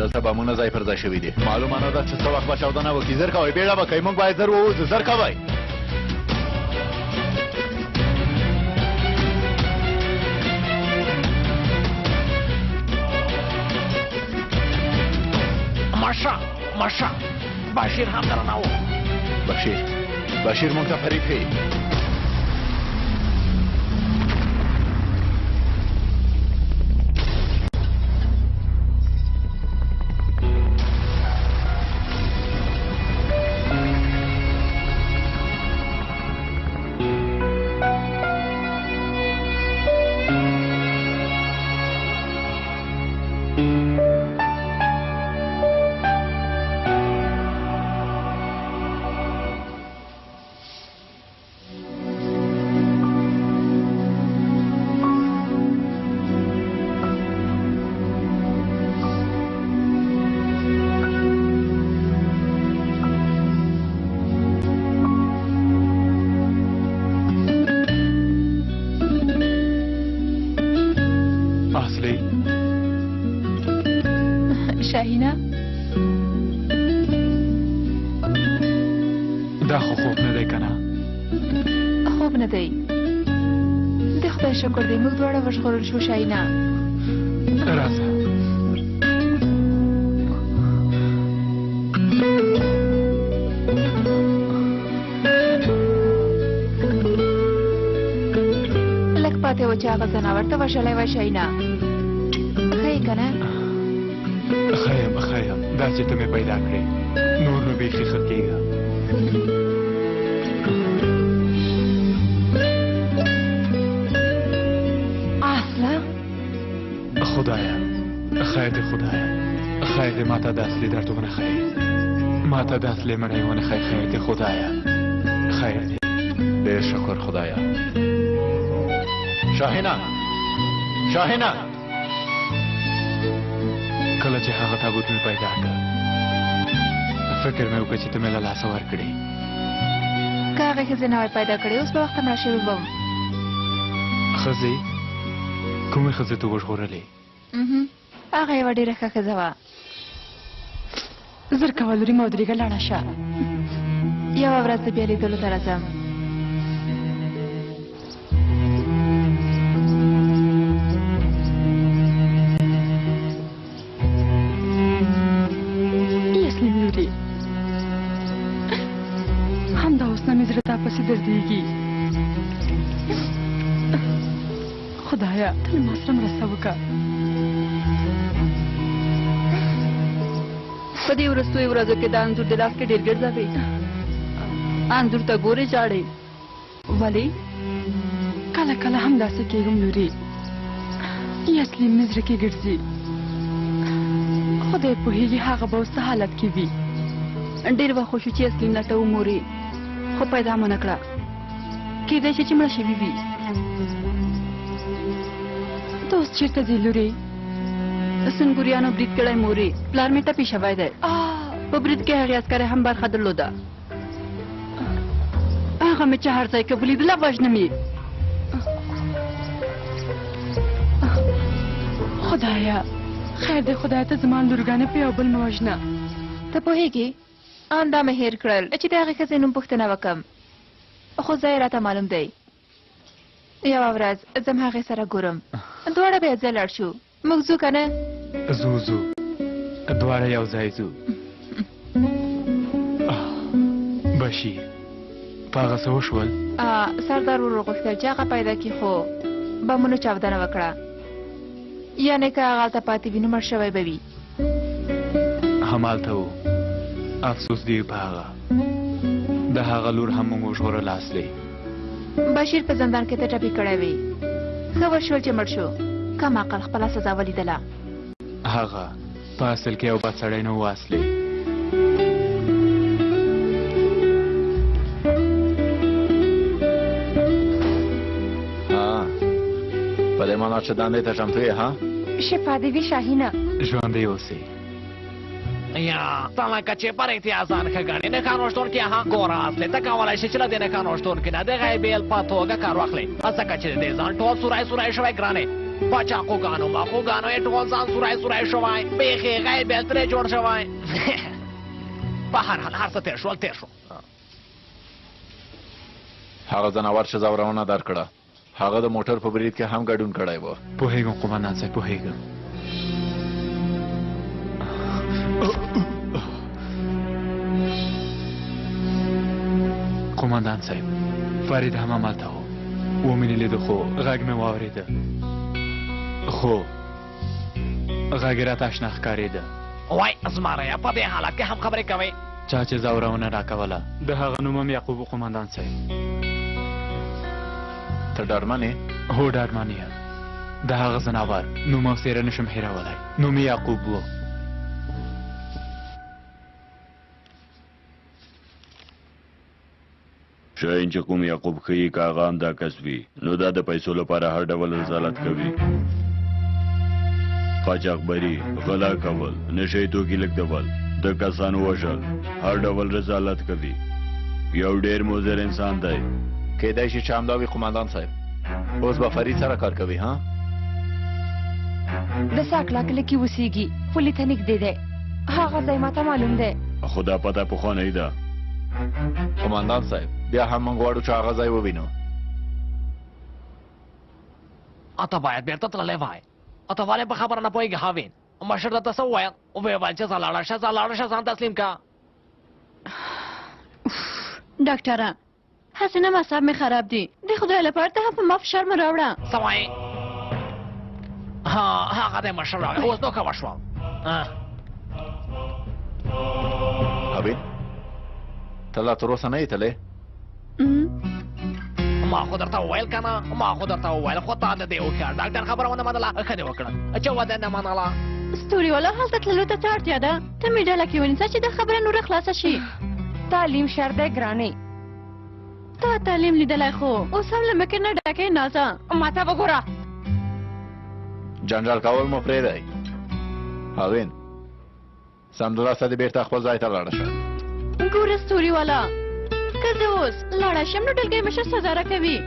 دلته بمونه ځای پر ځای شوي دي. معلومه نه ده چې څه وخت به چاودنه وکړي. زر کوئ، بیړه به کوئ، موږ باید زر ووځو. زر کوئ. مشه مشه، بشیر هم درنه و. بشیر، بشیر موږ ته فریب ښیي. شاهینه، دا خو خوب نه دی که نه؟ خوب نه دی، د خدای شکر دی موږ دواړه وژغورل شو. شاهینه راځه. لږ پاتې و چې هغه ځناور ته وژلی وای. شاهینه، ښه یې که نه؟ ښه یم، ښه یم. دا چې ته مې پیدا کړې، نور نو بیخي ښه کېږه. اصله خدایه، خیر دی خدایه، خیر دی. ماته د اصلي درد ونه ښایي، ماته د اصلي مړی ونه ښایي. خیر دی خدایه، خیر دی. ډېر شکر خدایه. شاهینه، شاهینه، کله چې هغه تابوت مې پیدا کړ، فکر مې وکړ چې ته مې له لاسه ورکړې. که هغې ښځې نه وای پیدا کړې، اوس به وخته مړه شوې وم. ښځې؟ کومې ښځې ته وژغورلې؟ هغه یوه ډېره ښه ښځه وه. زر کوه لورې، مه ودرېږه، لاړه شه. یوه ورځ د بیا لیدلو ته راځم. یسلم لورې، همدا اوس نه مې زړه تا پسې دردېږي. خدایه، ته له ما سره مرسته وکړه. په دې وروستیو ورځو کې دا انځور د لاس کې ډېر ګرځوي. انځور ته ګورې، ژاړې، ولې؟ کله کله هم داسې کېږم لورې، یسلیم مې زړه کې ګرځي. خدای پوهېږي هغه به اوس څه حالت کې وي. ډېر وخت وشو چې یسلیم لټوو مورې، خو پیدا مو نه کړه. کېدای شي چې مړه شوې وي. ته اوس چېرته ځې لورې؟ سنګوریانو برید کړی مورې، پلار مې ټپي شوی دی. په برید کې هغې عسکرې هم برخه درلوده. هغه مې چې هر ځای کې ولیدله وژنم یې. خدایه، خیر دی خدایه، ته زما لورګانې په یو بل مه وژنه. ته پوهېږې، ان دا مې هېر کړل چې د هغې ښځې نوم پوښتنه وکم، خو ځای راته معلوم دی. یوه ورځ ځم هغې سره ګورم، دواړه به یو ځای لاړ شو. موږ ځو که نه؟ ځو ځو، دواړه یو ځای ځو. بشیر، په هغه څه وشول؟ سردار ورور غوښتل چې هغه پیدا کړي، خو بمونو چاودنه وکړه. یعنې که هغه هلته پاتې وي نو مړ شوی به وي. همالته و. افسوس دی په هغه. د هغه لور هم موږ وژغورله. اصلي بشیر په زندان کې ته ټپي کړی وي. ښه وشول چې مړ شو، کم عقل خپله سزا ولیدله. هغه په اصل کې یو بد سړی نه و اصلي. ها، په دې معنا چې دندې ته چمتو یې؟ ها، شفا دې وي شاهینه. ژوندی اوسې. یا ته لکه چې په رښتیا ځان ښه ګڼې نښان وښتونکې. ها ګوره اصلي، ته کولی شې چې له دې نښان وښتونکي نه د غیبیل په توګه کار واخلې، ځکه چې د دې ځان ټول سوری سوری شوی. ګرانې، په چاقوګانو ماقوګانو یې ټول ځان سوری سوری شوی، بیخي غیر بېل ترې جوړ شوی. په هر حال هر څه تېر شول، تېر شو. هغه ځناور چې ځورونه درکړه، هغه د موټر په برید کې هم ګډون کړی و. پوهېږم قومندان صاحب، پوهېږم. قومندان صاحب، فرید هم همالته و، ومې نه لیده، خو غږ مې واورېده، خو غږ یې راته اشنا ښکارېده. وای زمریه، په دې حالت کې هم خبرې کوې؟ چا چې ځورونه راکوله د هغه نوم هم یعقوب و قومندان صاحب. ته ډاډمن یې؟ هو ډاډمن یم. د هغه ځناور نوم او څېره نشم هېرولی، نوم یې یعقوب و. شاهین چې کوم یعقوب ښیي، که هغه همدا کس وي، نو دا د پیسو لپاره هر ډول رذالت کوي. قاچاقبري، غلا کول، نشه یي توکي لږدول، د کسانو وژل، هر ډول رذالت کوي. یو ډیر مضر انسان دی. کیدای شي چې همدا وي قومندان صاحب. اوس به فرید سره کار کوي ها؟ د ساکلا کلي کې اوسېږي، پولې ته نږدې دی. هغه ځای ماته معلوم دی. خو دا پته پخوانۍ ده. قومندان صاحب، بیا هم موږ غواړو چې هغه ځای ووینو. ته باید بیرته تللی وای. ته ولې په خبره نه پوهېږې هاوین؟ مشر درته څه وویل؟ ویې ویل چې ځه لاړه شه، ځه لاړه شه، ځان تسلیم که. ډاکټره، هسې نه مصاب مې خراب دي، د خدای لپاره ته هم په ما فشار مه راوړه. څه وایې؟ ها، هغه دی مشر راغی، اوس نو ښه وشوه. هاوین، ته لا تر اوسه نه یې تللی؟ ما خو درته وویل که نه، ما خو درته وویل، خو تا د دې هوښیار ډاکټر خبره ونه منله. ښه دې وکړه چې ودې نه منله. ستوري والا، هلته تللو ته څه اړتیا ده؟ ته مې ډله کې ونیسه چې دا خبره نوره خلاصه شي. تعلیم شر دی ګرانې. تا تعلیم لیدلی خو اوس هم له مکر نه ډکې نازه. ماته وګوره. جنجال کول مو پرېږدئ. هاوین، سمدلاسه دې بېرته خپل ځای ته لاړه شه. ګوره ستوري والا، که زه اوس لاړه شم نو ډلګۍ مشر سزا راکوي.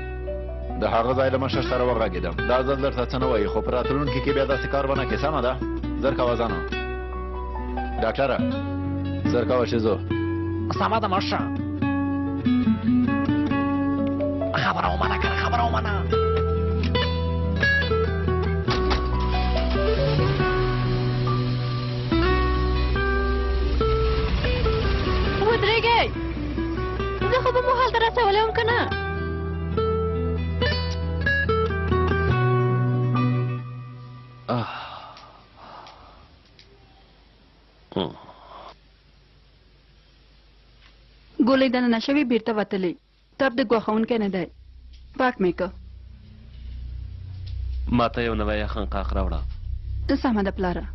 د هغه ځای له مشر سره وغږېدم، دا ځل درته څه نه وایي، خو په راتلونکي کې بیا داسې کار ونه کړې. سمه ده؟ زر کوه ځانه. ډاکټره، زر کوه چې ځو. سمه ده مشره. خبره ومنه که نه، خبره ومنه. ودرېږئ، زه خو به مو هلته رسولی وم که نه؟ ګولۍ دننه شوې، بیرته وتلې. تپ د ګواښونکی نه دی، پاک مې که. ما ته یو نوی یخنقاق راوړه. سمه ده پلاره.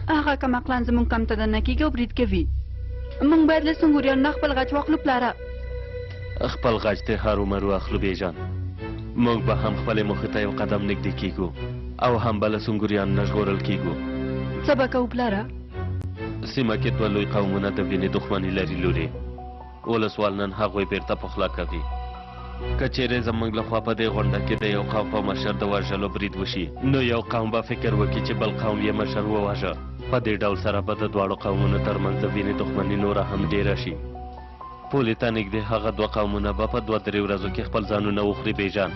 هغه کم عقلان زموږ کم ته دننه کېږي او برید کوي. موږ باید له سنګوریانو نه خپل غچ واخلو پلاره. خپل غچ دې هرومرو اخلو بیجان. موږ به هم خپلې موخې ته یو قدم نږدې کېږو او هم به له سنګوریانو نه ژغورل کېږو. څه به کوو پلاره؟ سیمه کې دوه لوی قومونه د وینې دښمني لري لورې. ولسوال نن هغوی بیرته پخلا کوي. که چیرې زموږ لخوا په دې غونډه کې د یو قوم په مشر د وژلو برید وشي، نو یو قوم به فکر وکړي چې بل قوم یې مشر وواژه. په دې ډول سره به د دواړو قومونو ترمنځ د وینې دښمني نوره هم ډېره شي. پولې ته نږدې هغه دوه قومونه به په دوه درې ورځو کې خپل ځانونه وخوري بیجان.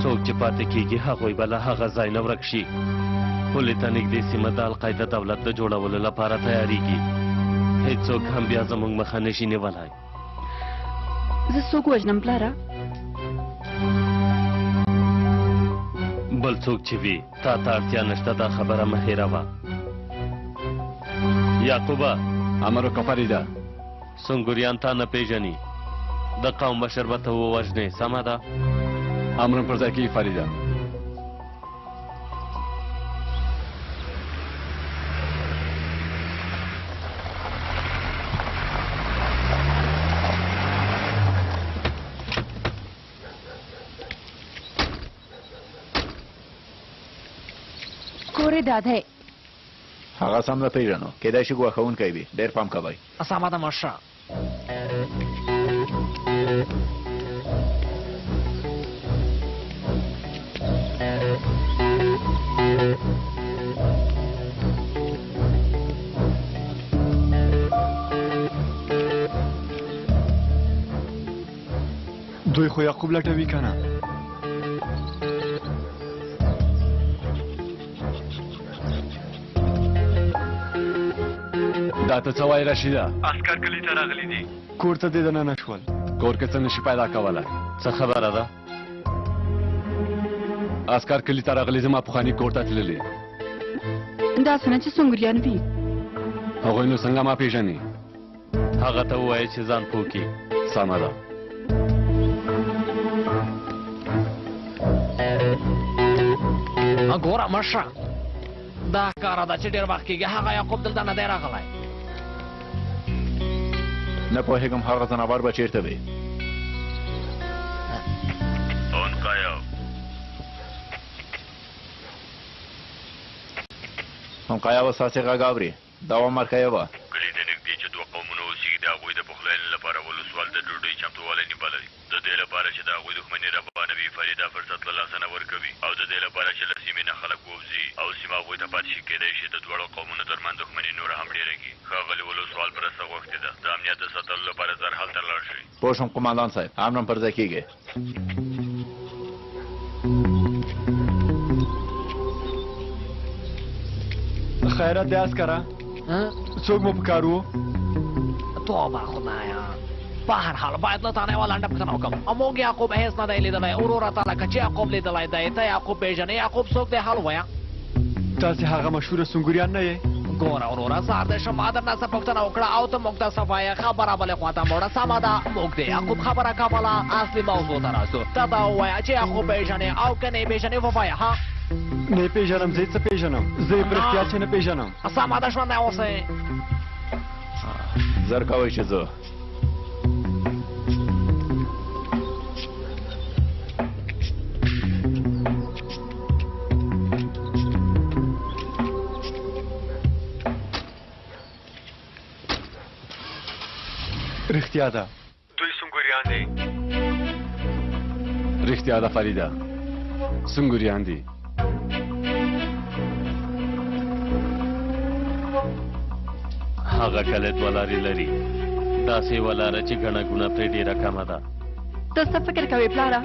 څوک چې پاتې کیږي هغوی به له هغه ځای نه ورک شي. پولې ته نږدې سیمه د القاعده دولت د جوړولو لپاره تیاریږي. هیڅوک هم بیا زموږ مخه نشي نیولی. زه څوک وژنم پلاره؟ بل څوک چې وي تا ته اړتیا نشته، دا خبره مه هېروه. یعقوبه، امر وکړه فریده. سنګوریان تا نه پېژني، د قوم مشر به ته ووژنې، سمه ده؟ امرم پر ځای کېږي فریده. کور یې دا دی. هغه سم نه پېژنو، کېدای شي ګواښونکی وي، ډېر پام کوئ. سمه ده مشره. دوی خو یعقوب لټوي که نه؟ دا ته څه وایې رشیده؟ عسکر کلي ته راغلي دي، کور ته دې دننه شول. کور کې څه نشي پیدا کولی. څه خبره ده؟ عسکر کلي ته راغلي، زما پخواني کور ته تللي. داسې نه چې سنګریان وي. هغوی نو څنګه ما پېژني؟ هغه ته ووایه چې ځان پوه کړي. سمه ده. ګوره مشره، دا ښکاره ده چې ډېر وخت کېږي هغه یعقوب دلته نه دی راغلی. نه پوهېږم هغه ځناور به چېرته وي. همقایا ستاسې غږ اوري، دوام ورکوه. کلي ته نږدې چې دوه قومونه اوسېږي، د هغوی د پخلاینې لپاره ولسوال د ډوډۍ چمتووالی نیولی. د دې لپاره چې د هغوی دښمني روانه وي، فرید دا فرصت له لاسه نه ورکوي، او د دې لپاره چې له سیمې نه خلک ووځي او سیمه هغوی ته پاتې شي، کېدای شي د دواړو قومونو ترمنځ دښمني نوره هم ډېره کړي. ښاغلي ولسوال مرسته غوښتې ده، د امنیت د ساتلو لپاره زر هلته لاړ شئ. پوه شوم قوماندان صاحب، امرم پر ځای کېږي. خیرات دی عسکره، څوک مو په کار وو؟ توبه خدایا، په هر حال باید له تا نه یوه لنډه پوښتنه وکړم. موږ یعقوب هېڅ نه دی لیدلی. وروره تا لکه چې یعقوب لیدلی دی، ته یعقوب پېژنې؟ یعقوب څوک دی؟ حال ووایه. تاسې هغه مشهوره سنګوریان نه یئ؟ ګوره وروره، سهار دې شم، ما درنه څه پوښتنه وکړه او ته موږ ته څه وایې؟ خبره بلې خوا ته مړه. سمه ده، موږ د یعقوب خبره کوله. اصلي موضوع ته راسو. ته دا ووایه چې یعقوب پېژنې او که نه پېژنې؟ ووایه. ها، نه پېژنم. زه یې څه پېژنم؟ زه یې په رښتیا چې نه پېژنم. سمه ده، ژوندی اوسئ. زر کوئ چې زه رښتیا ده، دوی سنګوریان دي. رښتیا ده فریده، سنګوریان دي. هغه کلی دوه لارې لري، داسې یوه لاره چې ګڼه ګوڼه پرې ډېره کمه ده. ته څه فکر کوې پلاره؟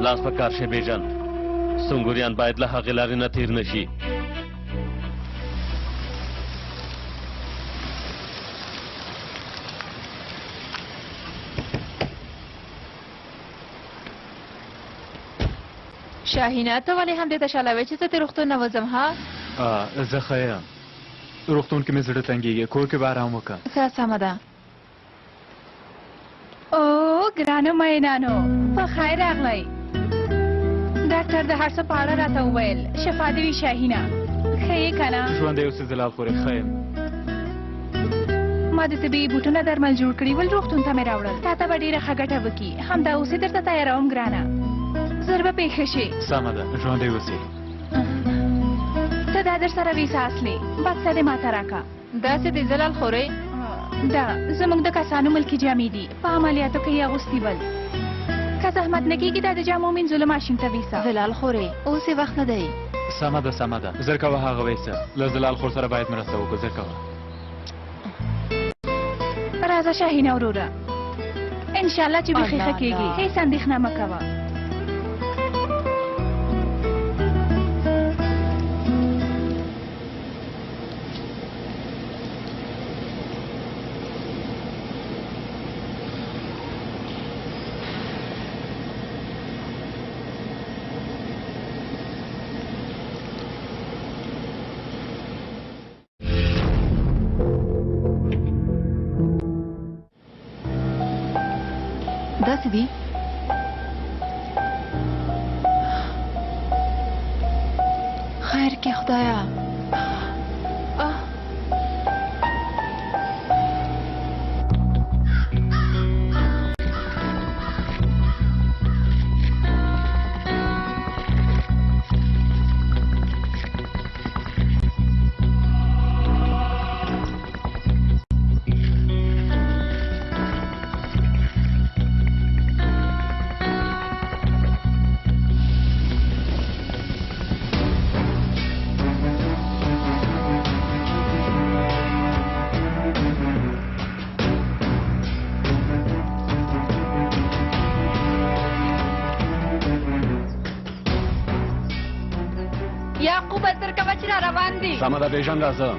لاس په کار شې بیژن، سنګوریان باید له هغې لارې نه تېر نه شي. شاهینه، ته ولې همدې ته شالوې چې زه دې روغتون نه وځم؟ ها، زه ښه یم. روغتون کې مې زړه تنګېږي، کور کې به ارام وکړم. ښه، سمه ده. او ګرانو مینانو، په خیر راغلی. ډاکټر د هر څه په اړه راته وویل. شفا دې وي شاهینه، ښه یې که نه؟ ژوندی اوسې زلال خورې، ښه یم. ما د طبیعي بوټونه درمل جوړ کړي ول، روغتون ته مې راوړل. تا ته به ډېره ښه ګټه وکړي. همدا اوس یې درته تیاروم ګرانه، زر به پرې ښه شې. سمه ده، ژوندی اوسې. ته دا در سره ویسه اصلي بکسه دې ماته راکړه. داسې دي زلال خورې؟ دا زموږ د کسانو ملکي جامې دي، په عملیاتو کې یې اغوستي ول. که زحمت نه کېږي دا د جامو مینځلو ماشین ته ویسه. زلال خورې، اوس یې وخت نه دی. سمه ده، سمه ده، زر کوه هغه ویسه. له زلال خور سره باید مرسته وکړو، زر کوه. راځه شاهینه وروره، انشاءالله چې بیخي ښه کېږي، هېڅ اندېښنه مه کوه. داسې دي؟ خیر کې خدایا. یعقوبه زر کوه چې را روان دي. سمه ده بیژن، راځه.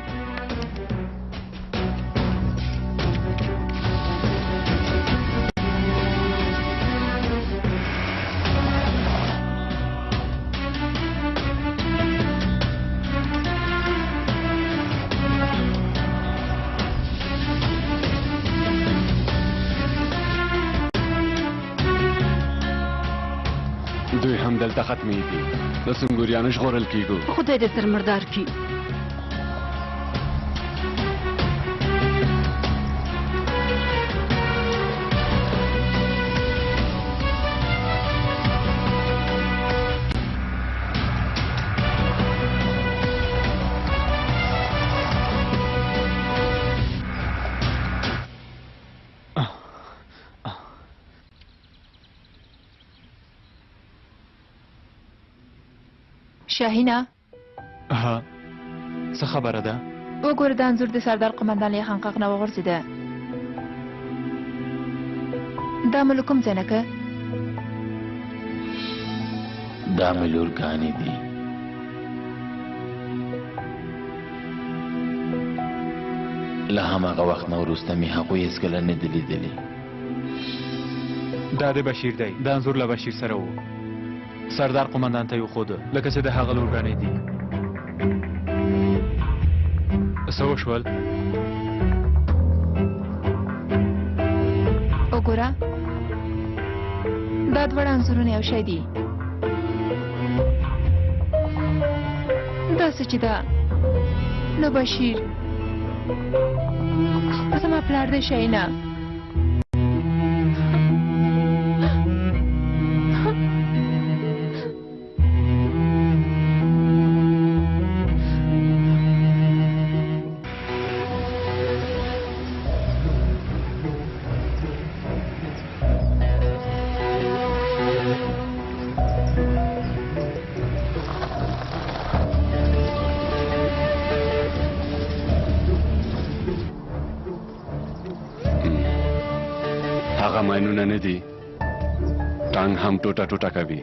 دوی هم دلته ختمېږي، د سنګوریانو ژغورل کېږو. خدای دې سر مردار کړي. شاهینه. ها، څه خبره ده؟ وګوره دا انځور د سردار قومندان له خانقاق نه وغورځېده. دا مو له کوم ځای نه که؟ دا مې لورګانې دي. له هماغه وخت نه وروسته مې هغوی هېڅکله نه دي لیدلي. دا د بشیر دی. دا انځور له بشیر سره و. سردار قومندان ته یې وښوده لکه چې د هغه لورګانې دي. څه وشول؟ وګوره دا دواړه انځورونه یو شی دي. داسې چې ده نو بشیر زما پلار دی شاهینه. هغه ماینونه نه دي، ټانګ هم ټوټه ټوټه کوي.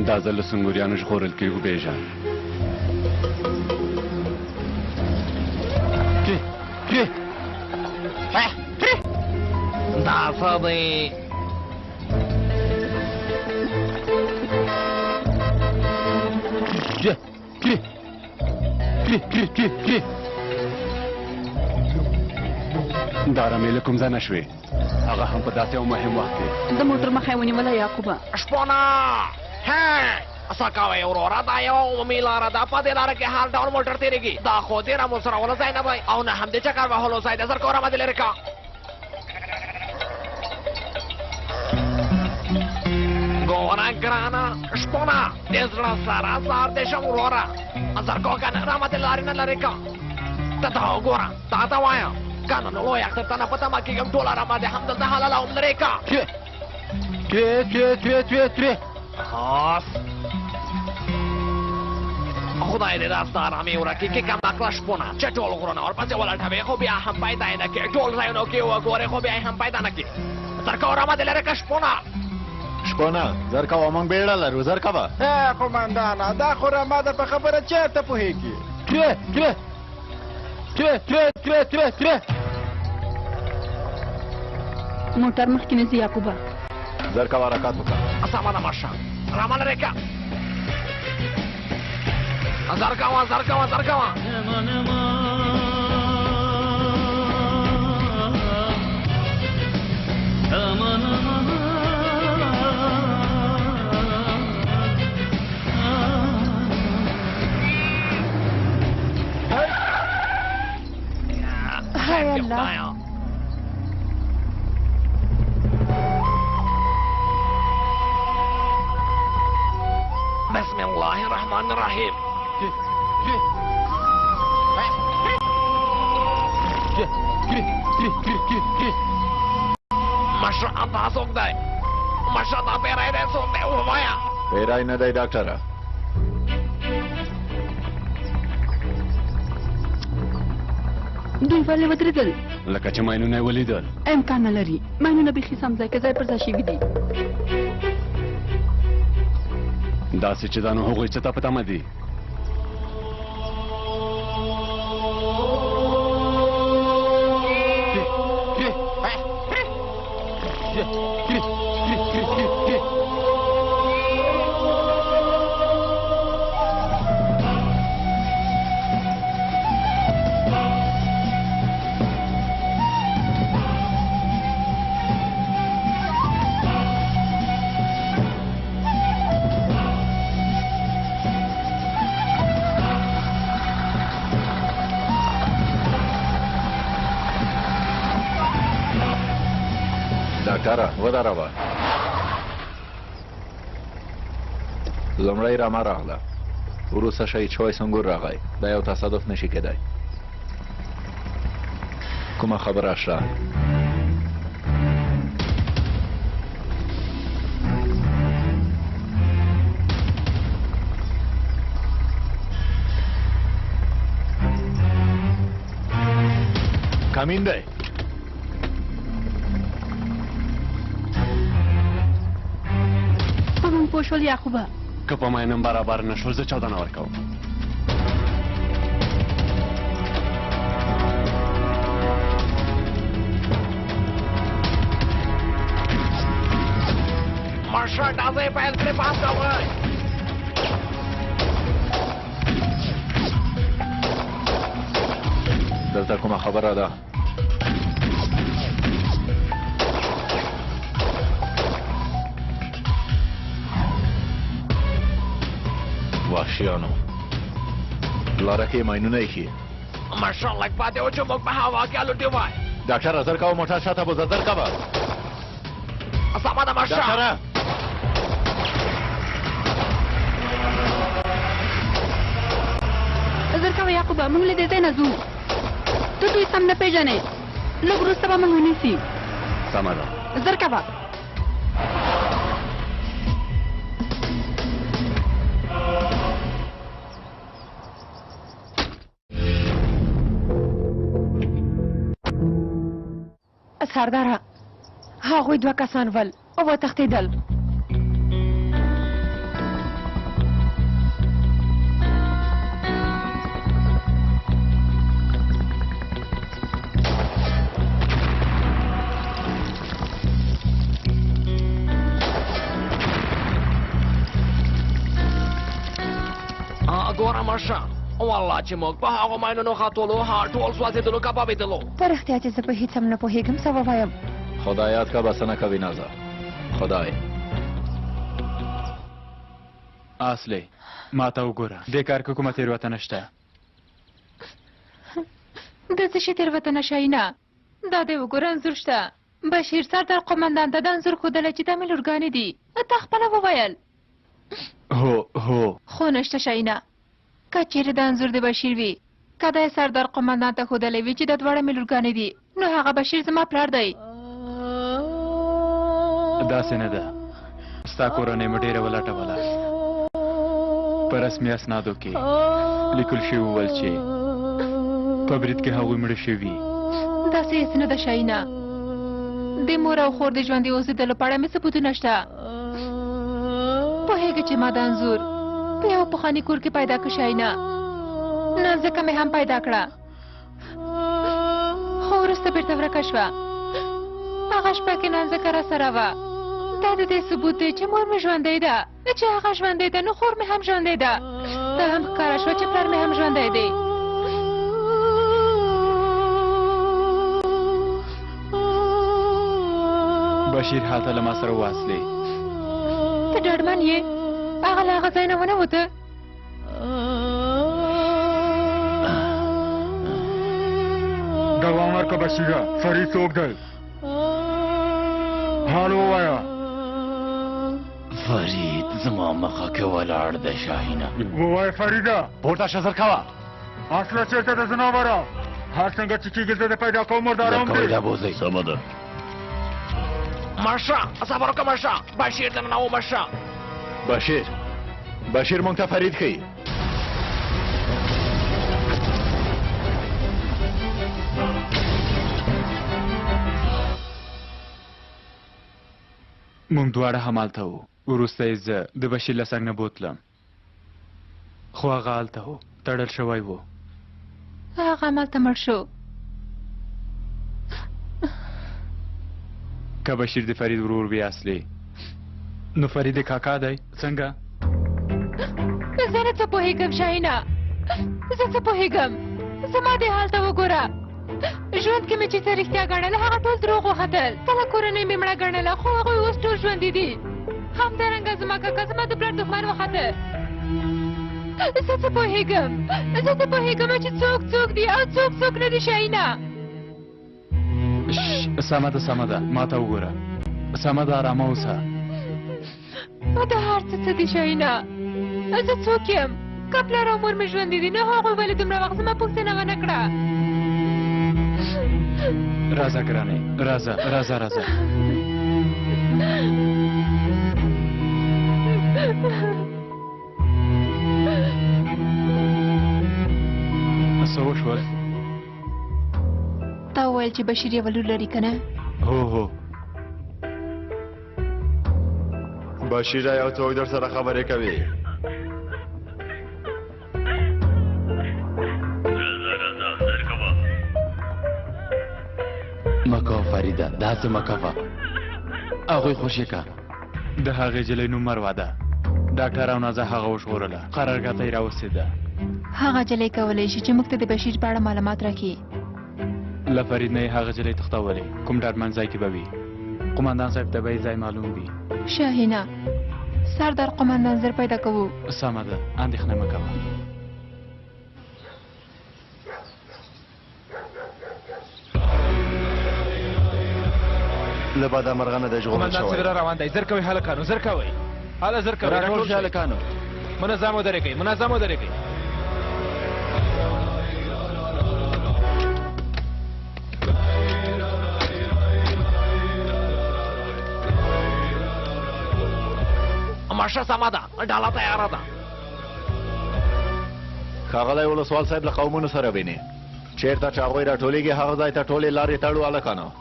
دا ځل له سنګوریانو ژغورل کېږو بیژن. دا څه دی؟ دا رمې له کوم ځای نه شوې؟ هغه هم په داسې یو مهم وخت کې. د موټر مخه یې ونیوله یعقوبه. شپونه څه کوې وروره؟ دا یوه عمومي لاره ده، په دې لاره کې هر ډول موټر تېرېږي. دا خو د رمو څرولو ځای نه دی او نه هم د چکر وهلو ځای دی. زر کوه رمه دې لرې کړه. ګوره ګرانه شپونه، د زړه سره ځار دې شم وروره. زر کوه که نه رمه دې لارې نه لرې کړه. ته ته وګوره، تا ته وایم که نه نو لوی اختر ته نه په تمه کېږم. ټوله رمه دې همدلته حلالوم، لرې کړه. خدای دې دا ستا رمې ورکې کې کم عقله شپونه چې ټول غرونه ورپسې ولټوې خو بیا هم پیدا یې نه کړې، ټول ځایونو کې وګورې خو بیا یې هم پیدا نه کړې. زر کوه رمه دې لرې کړه شپونه. شپونه زر کوه، موږ بیړه لرو، زر کوه. ای قومندانه، دا خو رمه ده، په خبره چېرته پوهېږي؟ موټر مخکې نه ځي یعقوبه. زر کوه حرکت وکړه. سمه ده مشره، رمه لرې کړه. زر کوه زر کوه زر کوه. های الله. بسم الله الرحمن الرحیم. مشره دا څوک دی؟ مشره دا پیری دی، څوک دی؟ ووایه. پیری نه دی ډاکټره. دوی ولې ودرېدل؟ لکه چې ماینونه یې ولیدل. امکان نه لري، ماینونه بیخي سم ځای کې ځای پر ځای شوي دي. داسې چې دا نو هغوی څه ته په تمه دي؟ کری کری کری کری کری. ډاکټره ودروه. لومړی رمه راغله، وروسته شهید شوی سنګور راغی. دا یو تصادف نشي کېدای. کومه خبره شته؟ کمین دی. په موږ پوه شول یعقوبه. که په ماینم برابر نه شول، زه چاودنه ورکوم. مشره ډزې پیل کړې، پام کوئ. دلته کومه خبره ده؟ وحشیانو لاره کې ماینونه ایښي. مشره لږ پاتې و چې موږ په هوا کې الوتي وای. ډاکټره زر کوه، موټر شاته بوځه، زر کوه. سمه ده مشره. ډاکټره زر کوه یعقوبه، موږ له دې ځای نه ځو. ته دوی سم نه پېژنې، لږ وروسته به موږ ونیسي. سمه ده. زر کوه. سرداره، هغوی دوه کسان ول وتښتېدل. ګوره مشره، والله چې موږ په هغو ماینونو ختلو، ها ټول سوځېدلو، کبابېدلو. په رښتیا چې زه په هیڅ هم نه پوهېږم څه ووایم. خدای یاد که بسنه کوي نازه. خدای اصلي ما ته وګوره، دې کار کې کومه تېروتنه شته؟ د څه شي تېروتنه شاهینه؟ دا دی وګوره، انځور شته. بشیر سردار قومندان ته دا انځور ښودلی چې دا مې لورګانې دي. تا خپله وویل. هو هو. خو نشته شاهینه. که چېرې دا انځور د بشیر وي، که دا یې سردار قومندان ته ښودلی وي چې دا دواړه مې لورګانې دي، نو هغه بشیر زما پلار دی. داسې نه ده. ستا کورنۍ مو ډېره ولټوله. په رسمي اسنادو کې لیکل شوي ول چې په برید کې هغوی مړه شوي. داسې هېڅ نه ده شاهینه. د مور او خور د ژوندي اوسېدلو په اړه مې ثبوتونه شته. پوهېږې چې ما دا انځور په یوه پخواني کور کې پیدا کړ شاهینه. نن ځکه مې هم پیدا کړه، خو وروسته بېرته ورکه شوه. هغه شپه کې نانځکه راسره وه. دا د دې ثبوت دی چې مور مې ژوندۍ ده. چې هغه ژوندۍ ده نو خور مې هم ژوندۍ ده. دا هم ښکاره شوه چې پلار مې هم ژوندی دی. بشیر هلته له ما سره واصلې. ته ډاډمن یې؟ هغه له هغه ځای نه ونه وته؟ دوام ورکړه بشیره، فرید څوک دی؟ حال ووایه. فرید زما مخه کې ولاړ دی شاهینه. ووایه فریده. پورته شه، زر کوه. اصله چېرته ده ځناوره؟ هر څنګه چې کېږي زه دې پیدا کوم، مردارام زر کوئ دی. دا بوځئ. سمه ده. مشره صبر وکړه مشره، بشیر دننه و مشره. بشیر، بشیر موږ ته فرید ښیي. موږ دواړه همالته وو. وروسته یې زه د بشیر له څنګ نه بوتلم، خو هغه هلته و، تړل شوی و. هغه همالته مړ شو. که بشیر د فرید ورور وي اصلي، نو فرید کاکا دی څنګه؟ زه نه څه پوهېږم شاهینه، زه څه پوهېږم. زما دې حال ته وګوره، ژوند کې مې چې څه رښتیا ګڼل هغه ټول دروغ وختل. خپله کورنۍ مې مړه ګڼله، خو هغوی اوس ټول ژوندي دي. همدارنګه زما کاکا زما د پلار دښمن وخته. زه څه پوهېږم، زه څه پوهېږم چې څوک څوک دي او څوک څوک نه دي شاهینه. سمه ده، سمه ده، ما ته وګوره، سمه ده، ارامه اوسه. دا هر څه څه دي شاهینه؟ زه څوک یم؟ که پلار او مور مې ژوندي دي نو هغوی ولې دومره وخت زما پوښتنه ونه کړه؟ راځه ګرانې، راځه راځه راځه. څه وشول؟ تا وویل چې بشیر یوه لور لري که نه؟ هو هو. بشیره یو څوک در سره خبرې کوي. راځه راځه زر کوه. مه کوه فریده، داسې مه کوه، هغوی خوشې که. د هغې جلۍ نوم مروه ده. ډاکټر او نازه هغه وژغورله، قرارګاه ته یې راوستې ده. هغه جلۍ کولی شي چې موږ ته د بشیر په اړه معلومات راکړي. له فرید نه یې هغه جلۍ تښتولې، کوم ډاډمن ځای کې به وي. قومندان صاحب ته به یې ځای معلوم وي. شاهینه، سردار قومندان زر پیدا کوو. سمه ده، اندېښنه مه کوه. له بده مرغه نه دی ژغورل قومندان شوی. صاحب را روان دی، زر کوئ هلکانو، زر کوئ، هله زر کوئ، راټول شئ هلکانو. منظم ودرېږئ، منظم ودرېږئ. ماشه سمه ده، ډله تیاره ده. ښاغلی ولسوال صاحب له قومونو سره ویني، چېرته چې هغوی راټولېږي هغه ځای ته ټولې لارې تړو هلکانو.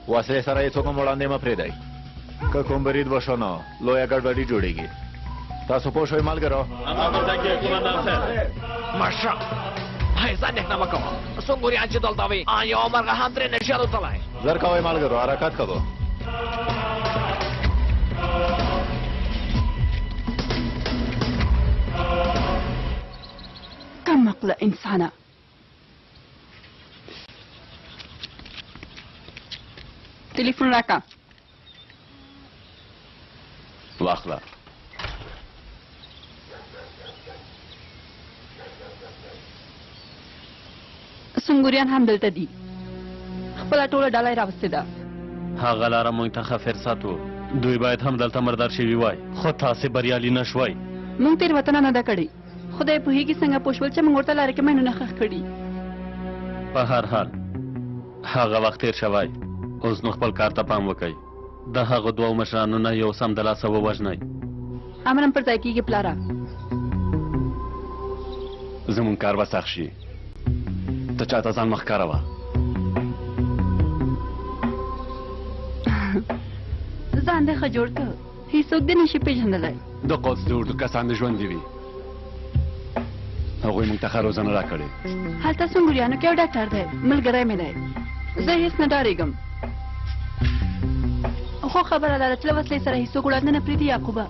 وسلې سره یې څوک هم وړاندې مه پرېږدئ. که کوم برید وشو نو لویه ګډوډي جوړېږي. تاسو پوه شوئ ملګرو؟ مشه، هېڅ اندېښنه مه کوه، سنګوریان چې دلته وي یو مرغه هم ترې نه شي الوتلی. زر کوئ ملګرو، حرکت کوو. کم عقله انسانه. تلیفون راکړه. واخله. سنګوریان هم دلته دي، خپله ټوله ډله یې راوستې ده. هغه لاره موږ ته ښه فرصت و، دوی باید هم دلته مردار شوي وای، خو تاسې بریالي نه شوئ. موږ تېروتنه نه ده کړې، خدای پوهېږي څنګه پوه شول چې موږ ورته لارې کې ماینونه ښخ کړي. په هر حال هغه وخت تېر شوی، اوس نو خپل کار ته پام وکړئ. د هغو دوو مشرانو نه یو سمدلاسه ووژنئ. امر هم پر ځای کېږي پلاره. زموږ کار به سخت شي، ته چاته ځان مه ښکاروه. ځان دې ښه جوړ کړه، هیڅوک دې نشي پېژندلی. د قدس د اردو کسان دې ژوندي وي، هغوی موږ ته ښه روزنه راکړې. هلته سنګوریانو کې یو ډاکټر دی، ملګری مې دی، زه هیڅ نه ډارېږم. خو خبره دا ده چې له وسلې سره هیڅوک وړاندې نه پرېږدي یعقوبه.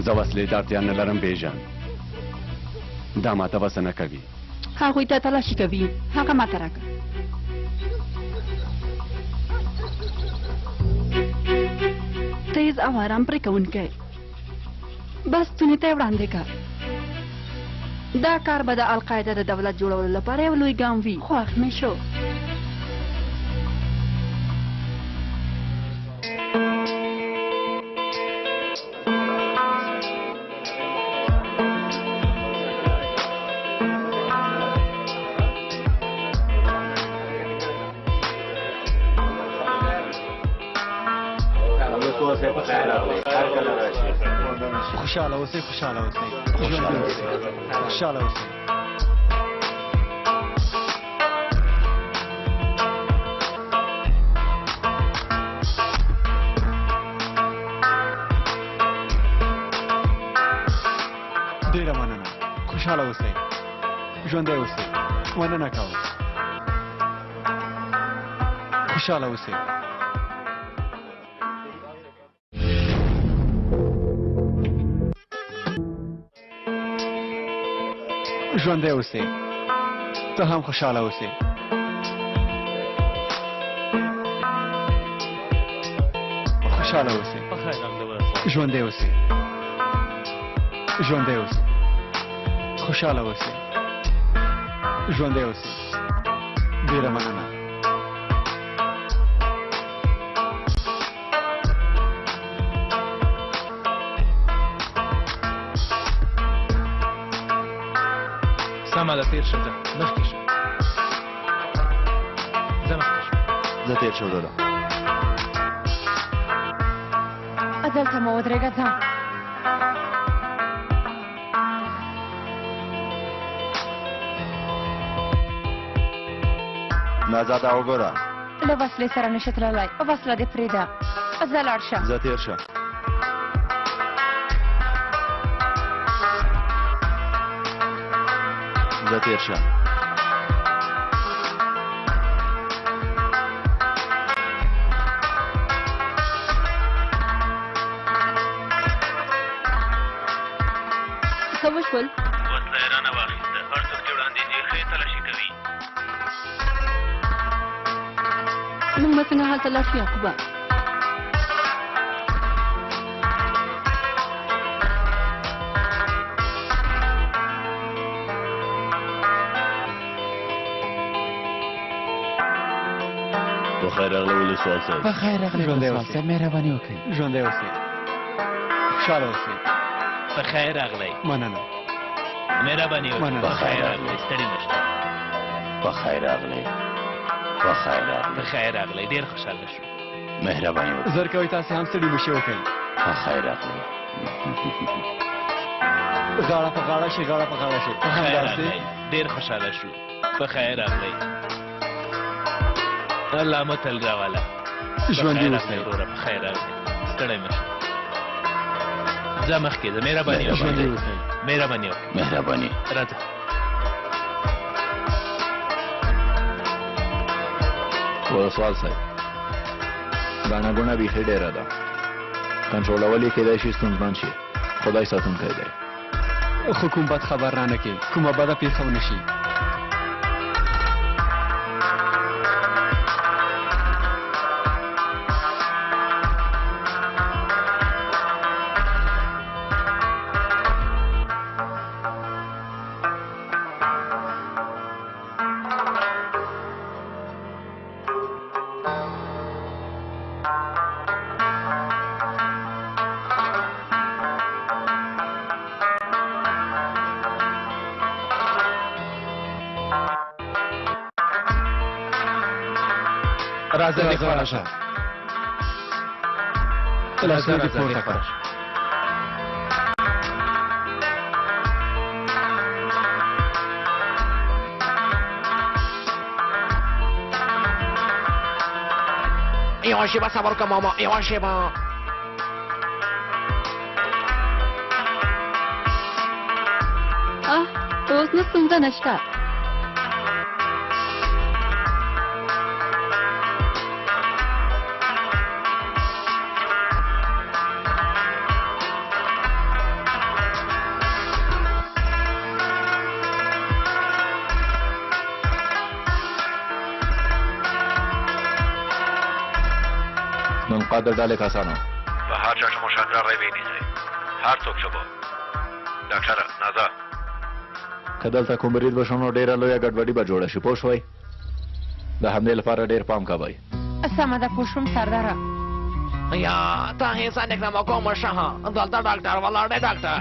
زه وسلې ته اړتیا نه لرم بیژن، دا ماته بسه نه کوي. هغوی ته تلاشي کوي، هغه ماته راکړه. تیز او آرام پرې کوونکی، بس ستوني ته یې وړاندې کړه. دا کار به د القاعده د دولت جوړولو لپاره یو لوی ګام وي. خوښ مې شو. خوشحاله اوسئ، خوشحاله اوسئ، خوشحاله اوسئ، خوشحاله اوسئ. ډېره مننه، خوشحاله اوسئ، ژوندی اوسئ. مننه کوم. خوشحاله اوسئ. ژوندی اوسې، ته هم خوشحاله اوسې. خوشحاله اوسې، ژوندی اوسې، ژوندی اوسې، خوشحاله اوسې، ژوندی اوسې. ډېره مننه. سمه ده، تېر شه، ځه مخکې شه، ځه مخکې شه. زه تېر شم وروره. دلته مه ودرېږه، ځه. نازا دا وګوره. له وسلې سره نشې تللی، وسله دې پرېږده، ځه لاړ شه. ځه تېر شه. ځه تېر شه. څه وشول؟ وسله یې رانه واخیسته. هر څوک چې وړاندې ځي ښې تلاشي کوي. موږ به څنګه هلته لاړ شو یعقوبه؟ په خیر راغلی ولسوال صاحب. په خیر راغلی ولسوال صاحب، مهرباني وکړئ. ژوندی اوسئ، خوشحاله اوسئ. په خیر راغلی. مننه. مهرباني وکړئ. مننه. په خیر راغلی، ستړي مه شئ. په خیر راغلی، په خیر راغلی. په خیر راغلی، ډېر خوشحاله شو. مهرباني وکړئ. زر کوئ تاسې هم ستړي مشي وکړئ. په خیر راغلی. غاړه په غاړه شئ، غاړه په غاړه شئ. په خیر همداسې. راغلی، ډېر خوشحاله شو. په خیر راغلی. الله مو تل راوله. ژوندي په خیر اوسئ. راغلی وروره، په خیر راغلی، ستړی مه شئ. ځه مخکې ځه، مهرباني وکړئ. ژوندي اوسئ. مهرباني وکړئ. مهرباني. راځه. ولسوال صاحب، ګڼه ګوڼه بیخي ډېره ده، کنټرولول یې کېدای شي ستونزمن شي. خدای ساتونکی دی. خو کوم بد خبر رانه کې، کومه بده پېښه ونه شي. راځه دې راځه، خوا راځه. لاسونه دې راځه، پورته دې کړه. یوه شېبه صبر وکړه ماما، یوه شېبه. آه، اوس نو ستونزه نشته. نن قادر ډلې کسانو په هر چا چې مو شک راغی ویې نیسئ، هر څوک چې به. ډاکټره نازا، که دلته کوم برید وشو نو ډېره لویه ګډوډي به جوړه شي، پوه شوئ؟ د همدې لپاره ډېر پام کوئ. سمه ده، پوه شوم سرداره. یا ته هېڅ اندېښنه مه کوه مشه، دلته ډاکټر ولاړ دی. ډاکټر،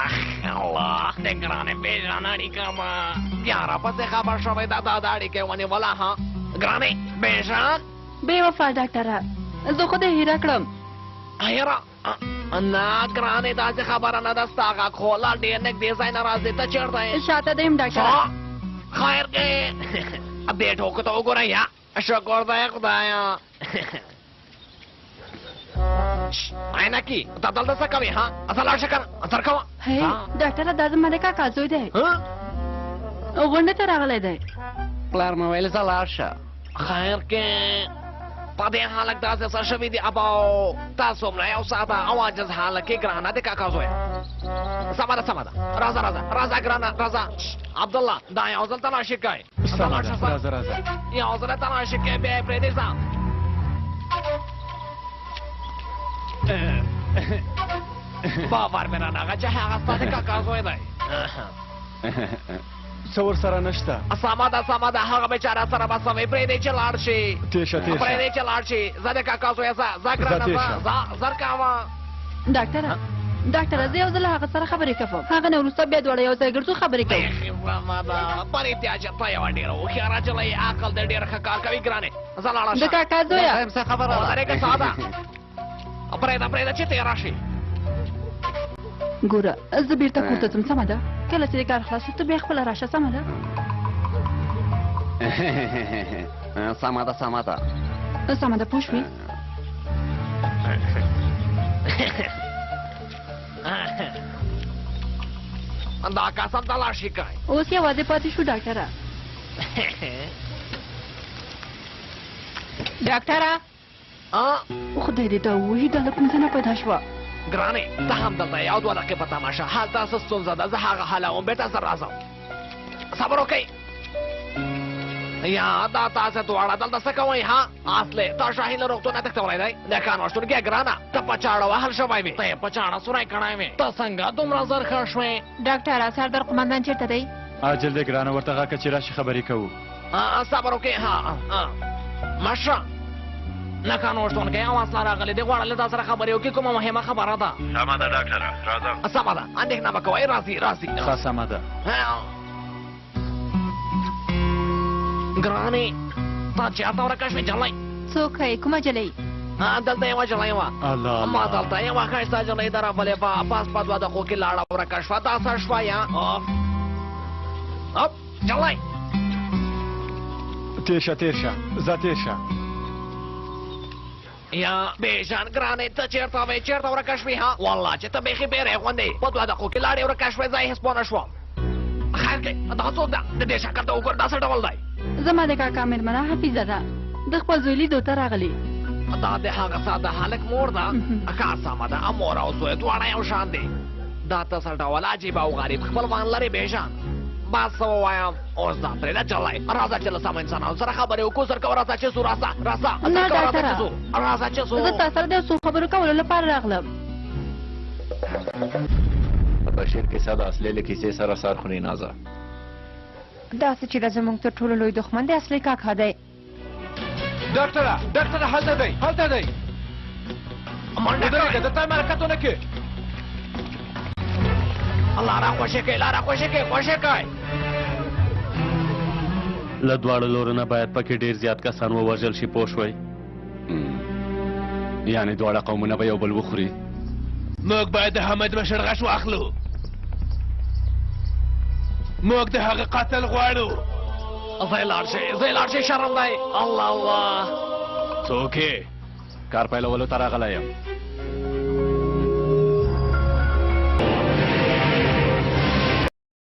اخ الله، د ګرانې بېژان اړیکه به بیا راپسې خبر شوی ده. دا د اړیکې ونیوله. ها ګرانې بېژان. بې وفا ډاکټره، زه خو دې هېره کړم. هېره؟ نه ګرانې، داسې خبره نه ده. ستا غږ خو لا ډېر نږدې ځای نه راځي. ته چېرته یې؟ شاته دی یم ډاکټره. څه؟ خیر دی، دې ټوکو ته وګوره. یا شکر دی خدایه. عینکي، ته دلته څه کوې؟ ها، ځه لاړ شه که نه، زر کوه. هی ډاکټره، دا زما د کاکا زوی دی. ها؟ غونډې ته راغلی دی. پلار مې ویل ځه لاړ شه. خیر کې په دې هلک داسې څه شوي دي اباو، تا څومره یو ساده او عاجز هلک یې ګرانه د کاکا زویه. سمه ده سمه ده، راځه راځه راځه ګرانه راځه. عبدالله دا یو ځل تلاشي کوي. سمه ده، راځه راځه. یو ځل تلاشي کوي بیا یې پرېږدي ځه. باور مې رانغی چې هغه ستا د کاکا زوی دی. څه ورسره نشته. سمه ده سمه ده، هغه بېچاره سره به څه وي، پرېږدئ چې لاړ شي. تېر شه تېر شه، پرېږدئ چې لاړ شي. زه د کاکا زویه، ځه ځه ګرانه، ځه ځه زر کوه. ډاکټره ډاکټره، زه یو ځل هغه سره خبرې کوم، هغه نه وروسته بیا دواړه یو ځای ګرځو خبرې کوو. بیخي سمه ده، په رښتیا چې ته یوه ډېره هوښیاره نجلۍ یې، عقل دې ډېر ښه کار کوي ګرانې. ځه لاړه شه. د کاکا زویه. څه خبره ده؟ ودرېږه ساده، پرېږده پرېږده چې تېره شي. ګوره زه بیرته کور ته ځم، سمه ده؟ کله چې د کار خلاص شو ته بیا خپله راشه، سمه ده؟ سمه ده سمه ده سمه ده، پوه شوې؟ دا کس هم تلاشي کوي. اوس یوازې پاتې شو ډاکټره. ډاکټره خدای دې تا ووهي، دا له کوم ځای نه پیدا شوه؟ ګرانې ته هم دلته یو دوه دقیقې په تمه شه، هلته څه ستونزه ده، زه هغه حلوم بېرته زر راځم. صبر وکړئ. یا دا تاسې دواړه دلته څه کوئ؟ ها اصلې تا شاهین له روغتونه تښتولی دی؟ د کان وښتونکی ګرانه، ته په چاړه وهل شوی وې، ته یې په چاړه سوری کړی وې، ته څنګه دومره زر ښه شوې؟ ډاکټره سردار قومندان چېرته دی؟ عاجل دی ګرانه، ورته غږ کړه چې راشي خبرې کوو. صبر وکړئ. ها مشره، نښان غوښتونکی او اصله راغلی دی، غواړه له تا سره خبرې وکړي، کومه مهمه خبره ده. سمه ده ډاکټره، راځم. سمه ده، اندېښنه مه کوئ، راځي راځي. ښه سمه ده. ګرانې تا چېرته ورکه شوې جلۍ؟ څوک یې؟ کومه جلۍ؟ دلته یوه جلۍ وه. ما دلته یوه ښایسته جلۍ درولې وه، پس په دوه دقیقو کې لاړه ورکه شوه. دا څه شوه یا؟ اف جلۍ تېر شه تېر شه، ځه تېر شه. یا بیژن ګرانې ته چېرته وې؟ چېرته ورکه شوې؟ ها والله چې ته بیخي بېری غوندې په دوه دقیقو کې لاړې ورکه شوې، زه یې هېڅ پوه نه شوم. خیر دی، دا څوک ده؟ د دې شکل ته وګوره، دا څه ډول دی؟ زما د کاکا مېرمنه حفیظه ده، د خپل زوی لیدو ته راغلې. دا د هغه ساده هلک مور ده. ښه سمه ده، مور او زوی دواړه یو شان دي. دا ته څه ډول عجیب او غریب خپلوان لرې بیژن؟ بس څه ووایم اوس، دا پرېږده جلۍ، راځه چې له سمو انسانانو سره خبرې وکړو. زر کوه، راځه چې ځو، راځه راځه. نه ډاکټره، راځه چې ځو. زه تا سره د څو خبرو کولو لپاره راغلم. بشیر کیسه د اصلي له کیسې سره سر خوري. نازه داسې چې دا زموږ تر ټولو لوی دښمن د اصلي کاکا دی. ډاکټره ډاکټره، هلته دی هلته دی. ودرېږه، د تا حرکت ونه کړې. لاره خوشې کړئ، لاره خوشې کړئ، خوشې کړئ. له دواړو لورو نه باید پکې ډېر زیات کسان ووژل شي، پوه شوئ؟ یعنې دواړه قومونه به یو بل وخوري. موږ باید د حامد مشر غچ واخلو، موږ د هغه قاتل غواړو. ځای لاړ شئ، ځای لاړ شئ، شرم دی. الله الله. څوک یې؟ کار پیلولو ته راغلی یم.